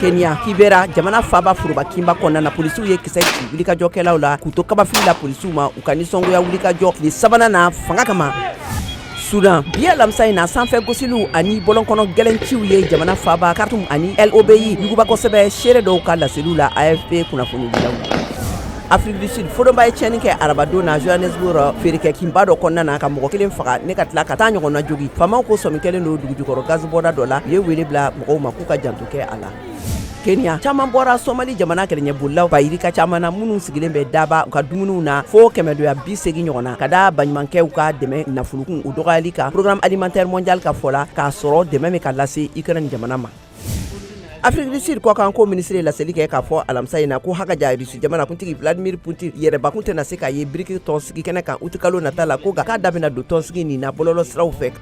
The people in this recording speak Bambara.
Kenya, Kibera, jamana faaba foroba kinba kɔnɔna na, polisiw ye kisɛ ci wulikajɔkɛlaw la k'u to kabafili la polisiw ma u ka nisɔngoya wulikajɔ tile sabanan na fanga kama. Sudan, bi alamisa in na, sanfɛ gosiliw ani bɔlɔnkɔnɔ gɛlɛnciw ye jamana faaba Khartoum ani El Obeid yuguba kosɛbɛ, seere dɔw ka laseliw la AFP kunnafonidilaw. Afrique du Sud, fodonba ye tiɲɛni kɛ arabadon na Johannesburg feerekɛ kinba dɔ kɔnɔna na, ka mɔgɔ kelen faga ne ka tila ka taa ɲɔgɔn na jogi. Faamaw ko sɔmi kɛlen don dugujukɔrɔ gazibɔda dɔ la. U ye wele bila mɔgɔw ma k'u ka janto kɛ a la. Kenya, caman bɔra Somali jamana kɛlɛɲɛbolilaw ba yirika caman na minnu sigilen bɛ daba u ka dumuniw na fo 180 ɲɔgɔn na, ka da baɲumankɛw ka dɛmɛ nafolokun o dɔgɔyali kan, Programme alimentaire mondial ka fɔ la, k'a sɔrɔ dɛmɛ min ka lase Ukraine jamana ma. Afrique du Sud kɔkan ko minisiri ye laseli kɛ k'a fɔ alamisa in na ko hakaja Rusi jamana kuntigi Vladimir Putin yɛrɛbakun tɛna se ka ye BRICS tɔnsigi kɛnɛ kan utikalo nata la, ko nka k'a da bɛna don tɔnsigi nin na bɔlɔlɔ siraw fɛ.